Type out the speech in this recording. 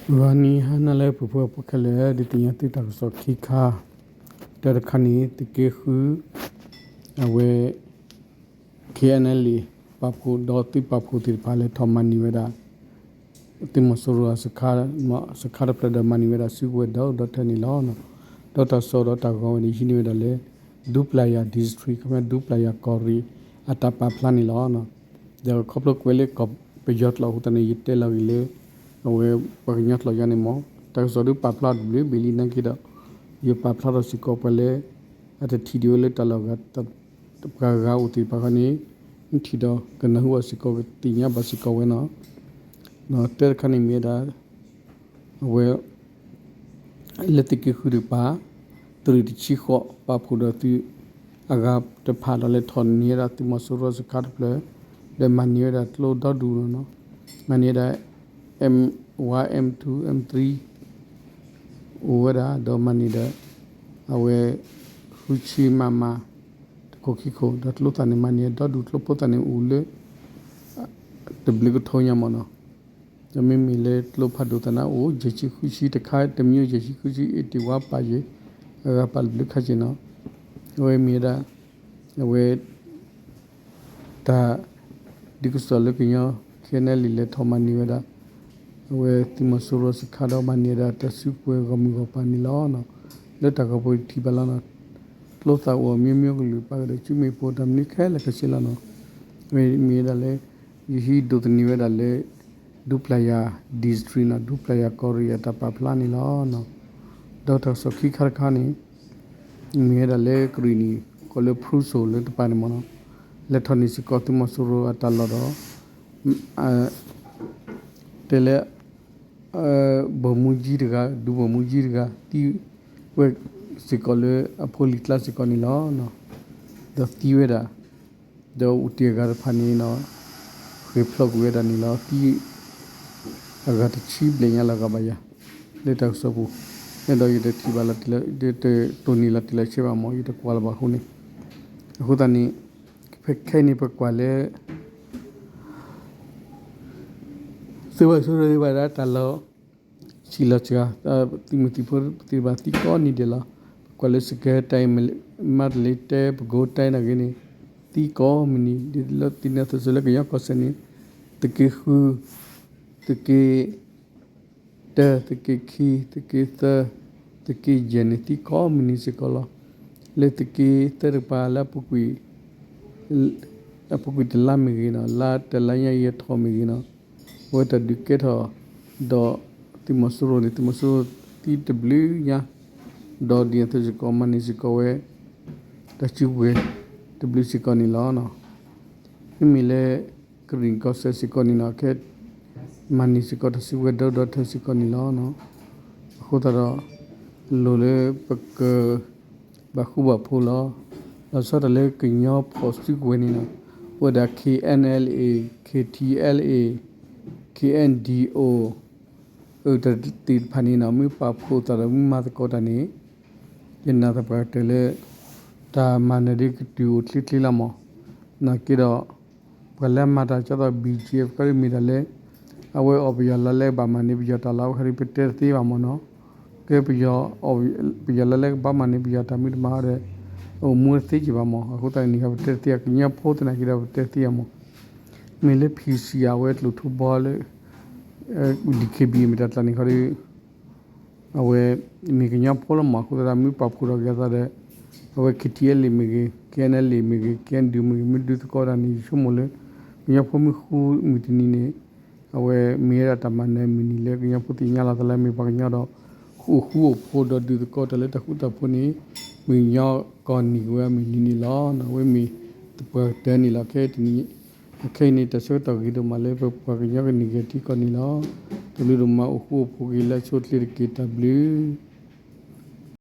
ဂီၤနံၤဟါနၤလၢအဂ့ၤ ပုၢ်ဖိဝဲၢ်ဖိခဲလၢာ်, ဒုးသ့ၣ်ညါသုတၢ်ကစီၣ်ခံခါ, တၢ်တခါန့ၣ် သုးက့ဃု အဝဲ KNLA ပာ်ဖှိၣ်ဒီးသုးပာ်ဖှိၣ်သ့ၣ်တဖၣ်လဲၤထီၣ်မၤန့ၢ်ဝဲဒၣ် သုးမီၤစိရိၤ စခါတဖျၢၣ်ဒီးမၤန့ၢ်ဝဲဒၣ်စုကဝဲၤဒီးဒီထၢန့ၣ်လီၤ. ဒီးတၢ်ကစီၣ်ဒီးတၢ်ဂီၤဝဲန့ၣ် ဟံးန့ၢ်ဝဲဒၣ်လၢ ဒူပျၢ်ယၤ district ခီပညီ ဒူပျၢ်ယၤကီၢ်ရ့ၣ် အတၢ်ပာ်ဖျါန့ၣ်လီၤ. ဒီးခီဖျိကွဲးလၢကီၢ်ပယီၤကျိာ်အဃိသတးန့ၣ် ယတဲလီၤဂ့ၤလၢ အဝဲပှၤကညီကျိာ်ယါန့ၣ်မ့ၢ် တၢ်ကစီၣ်ဒုးပာ်ဖျါတဘျုးဘ့ၣ်လံနာ်က့ဒီး ယပာ်ဖျါထီၣ်စ့ၢ်ကီးပှၤလၢ အတထံၣ်ဒံးဝဲလၢတၢ်လီၢ်ဂၤ ပှၤဂၤအိၣ်သ့ၣ်တဖၣ်ဃီန့ၣ် ထံၣ်ဒီးကနၢ်ဟူဘၣ်စ့ၢ်ကီး ကသ့ၣ်ညါဘၣ်စ့ၢ်ကီးဝဲနီၤ. ဒီးတၢ်တခါန့ၣ်မ့ၢ်ဝဲဒၣ် အဝဲ လၢသုးက့ဃုတကပၤ သုးရ့ၣ်တဆံဃိး ပာ်ဖှိၣ်ဒီးသုးအဂၤတဖၣ်ဒီးလဲၤထီၣ်န့ၢ်ဝဲဒၣ်သုးမီၤစိရိၤစခါတဖျၢၣ် ဒီးမၤန့ၢ်ဝဲဒၣ်ကျိဒီဒူၣ်လီၤနီၤ. မၤန့ၢ်ဝဲဒၣ် M one M two M three အိၣ်ဝဲဒၣ် ဒီးမၤန့ၢ်ဒီး အဝဲ ဃုဆံ မမ တခိၣ်ခံခိၣ် ဒီးကျိသၣ်န့ၣ် မၤန့ၢ်ဒီဒူၣ် ကျိဖိသၣ်န့ၣ် အိၣ်လၢ တဘျုးကထိညါမ့ၢ်နီၤ. ဒီးမ့မ့ၢ်လၢကျိဖးဒိၣ်သၣ်န့ၣ်အိၣ် ယဲၢ်ဆံဃုဆံ တခါတမံၤ ယဲၢ်ဆံဃုဆံ အ့ၣ်တ့ၢ်ဝါပာ်ယဲၢ် အဂၤပာ်လၢဘျုးခါဆ့နီၤ. အဝဲမ့ၢ်ဝဲဒၣ် အဝဲ တၢ် ဒ်ကစီၣ်လၢကညီ KNLA လဲၤထီၣ်မၤန့ၢ်ဝဲဒၣ် အဝဲသုးမီၤစိရိၤစခါဒီးမၤန့ၢ်ဝဲဒၣ်တၢ်စုကဝဲၤဂီၢ်မုၢ်ဂီၢ်ပၤန့ၣ်လီၤ. လၢတၢ်ဂီၤပူၤထံၣ်ဘၣ်လီၤနီၤ. ကျိသၣ်အိၣ်အမျိုးမျိုးကလုာ် ပာ်ကဒီးဆူမ့ၣ်ပိၢ်တၢ်မနုၤခဲလၢာ်ခဲဆ့လီၤနီၤ. မ့ၢ်ဝဲဒၣ်လၢ ယဟံးဒိးသန့ၤဝဲဒၣ်လၢ ဒူပျၢ်ယၤ district နီၤ ဒူပျၢ်ယၤကီၢ်ရ့ၣ်အတၢ်ပာ်ဖျါန့ၣ်လီၤ. ဒီးတၢ်ကစီၣ်ခံခါတခါန့ၣ် မ့ၢ်ဝဲဒၣ်လၢကရ့ၣ်နံၣ် ကိးလၢ ဖရူစိၤ လၢတပၤန့ၣ်မ့ၢ်နီၤ လဲၤထီၣ်န့ၢ်စ့ၢ်ကီးသုးမီၤစိရိၤအတၢ်လီၢ်ဒီး တဲလၢ ဗိုလ်မှူးကြီးတဂၤ ဒုဗိုလ်မှူးကြီးတဂၤ သံဝဲစ့ၢ်ကီးလၢအဖိလံၤကျါစ့ၢ်ကီးန့ၣ်လီၤ. ဒီးသံဝဲဒၣ် ဒီးအိၣ်တ့ၢ်အဂၤတဖၣ်န့ၣ်နီၤ ဃ့ၢ်ဖျိးကွံာ်ဝဲဒၣ်န့ၣ်လီၤ. သံ အဂၤတဆံဘျဲၣ်ညါလီၤဂာ်ဘၣ်ယၤ လၢတၢ်ကစီၣ်ပူၤ အဲၣ်ဒိးယတထံၣ်ဘၣ်လီၤတံၢ်လီၤ ယတတိၢ်နီၣ်လီၤတံၢ်လီၤဆဲးဘၣ်မ့ၢ် ယတကွၢ်လီၤဘၣ်အဃိန့ၣ် အဃိသတးန့ၣ် ဖဲခဲအံၤန့ၣ်ပကွၢ်လၢ သုးမီၤစိရိၤန့ၣ်ဘၣ်ဒၣ်တၢ်လီၢ် ဆံးလီၤစှၤ သုးမုၢ်သံၣ်ဖိသ့ၣ်တဖၣ်သံကိးနံၤဒဲးလီၤ. ပကွၢ်လၢစကဲၤတဲာ် မါတလ့တဲ ပကိးတဲာ်နာ်က့န့ၣ် သံကိးမုၢ်နံၤ ဒ်လၢသ့ၣ်နီၣ်သုးစိၤလၢကညီကီၢ်စဲၣ်န့ၣ် သုးက့ဃု သုးက့ တၢ သုးက့ခံ သုးက့သၢ သုးက့ယဲၢ်န့ၣ် သံကိးမုၢ်နံၤစ့ၢ်ကီးလီၤ. လၢသုးက့သၢတကပၤလၢ အပူၤကွံာ်တလါမ့ၢ်ဂ့ၤနီၤ လါတလါညါအံၤအထီၣ်မ့ၢ်ဂ့ၤနီၤ အဝဲတၢ်ဒုးကဲထီၣ် ဒီးသုးမီၤစိရိၤန့ၣ် သုးမီၤစိရိၤသံတဘျုးညါ ဒီးဒ်န့ၣ်အသိးစ့ၢ်ကီး မၤန့ၢ်စ့ၢ်ကီးဝဲ တၢ်စုကဝဲၤတဘျုးစ့ၢ်ကီးန့ၣ်လီၤ. မ့မ့ၢ်လၢ ကရ့ၣ်နံၣ်ကီၢ်စဲၣ်စ့ၢ်ကီးန့ၣ်နီၤ ကဲ မၤန့ၢ်စ့ၢ်ကီးတၢ်စုကဝဲၤဒီဒီထၢစ့ၢ်ကီးန့ၣ်လီၤ. အဃိသတးဒီး လိၣ်လၢပက ဘၣ်ဃူဘၣ်ဖိးလီၤ. လီၤဆီဒၣ်တၢ်လၢကညီဖီၣ်စုကဝဲၤန့ၣ်နီၤ အိၣ်ဝဲဒၣ် KNLA KTLA KNDO အတၢ်သ့ၣ်တဖၣ်န့ၣ်နီၤ မ့ၢ်ပာ်ဖှိၣ်သးဒီးမ့ၢ်မၤသကိးတၢ်န့ၣ် ယနာ်သပှၢ်ကတၢၢ်လၢ တၢ်မၤနၢၤဒ်ကတုၤအိၣ်ချ့ချ့လီၤမး. နာ်က့ဒီး ပှၤလၢအမၤတၢ်ကၢ်သိး BGF ခီဒ်မ့ၢ်ဒၣ်လၢ အဝဲအီၣ်ပယီၤလါလဲကဘၣ်မၤန့ၢ်ပယီၤတၢ်လီၢ် ခီဒ်ပတဲတသ့ဘၣ်မးနီၤ. ကဲပယီၤ ပယီၤလါလဲကဘၣ်မၤန့ၢ်ပယီၤတၢ်မ့ၢ်တမၤဒီး အိၣ်မူတသ့က့ၤဘၣ်မး. အဃိသတးန့ၣ် ပတဲတသ့ ကညီဖိသနာ်က့ဒီးပတဲတသ့အမး. မ့ၢ်လၢ ဖံစံယၤ အဝဲကျိၣ်ထူဘီလၢ DKB မ့ၢ်တၢ်ကျါန့ၣ်ခီဒီး အဝဲ မ့ၢ်ကညီဖိလီၤမး အဃိသတးဒီး မ့ၢ်ပာ်ဖှိၣ်ထီၣ်က့ၤအသးဒီး အဝဲ KTLA မ့ၢ်ဂ့ၤ KNLA မ့ၢ်ဂ့ၤ KNDO မ့ၢ်ဂ့ၤ မ့ၢ်ဒုးသကိးတၢ်န့ၣ် ယဆိကမိၣ်လၢ ကညီဖိမ့ၢ်ဃူမုၢ်တနံၤန့ၣ် အဝဲမ့ၢ်ဝဲဒၣ်တၢ်မၤနၢၤမုၢ်နံၤလၢကညီဖိသ့ၣ်ညါလီၤသးလၢမ့ၢ်ပှၤကညီဒီး အိၣ်ဃူအိၣ်ဖိးဒီးဒုးသကိးတၢ်လၢတၢ်ဃူတၢ်ဖိးန့ၣ် မုၢ်ကညီကီၢ်နံၤကဝဲအမုၢ်နံၤန့ၣ်လီၤ. အဝဲမ့ၢ်သပှၢ်ကတၢၢ်န့ၣ်လီၤ. ခဲအံၤတနံၤ ခဲအံၤန့ၣ် တၢ်ဆၢကတီၢ်ဂ့ၤဒိၣ်မးလၢပပှၤကညီကန့ၢ်က့ၤထံကီၢ်န့ၣ်လီၤ. တၢ်ဘျုးဒိၣ်မး အိၣ်ဃူအိၣ်ဖိးက့ၤလၢအဆိအချ့တက့ၢ်. တၢ်ဘျုး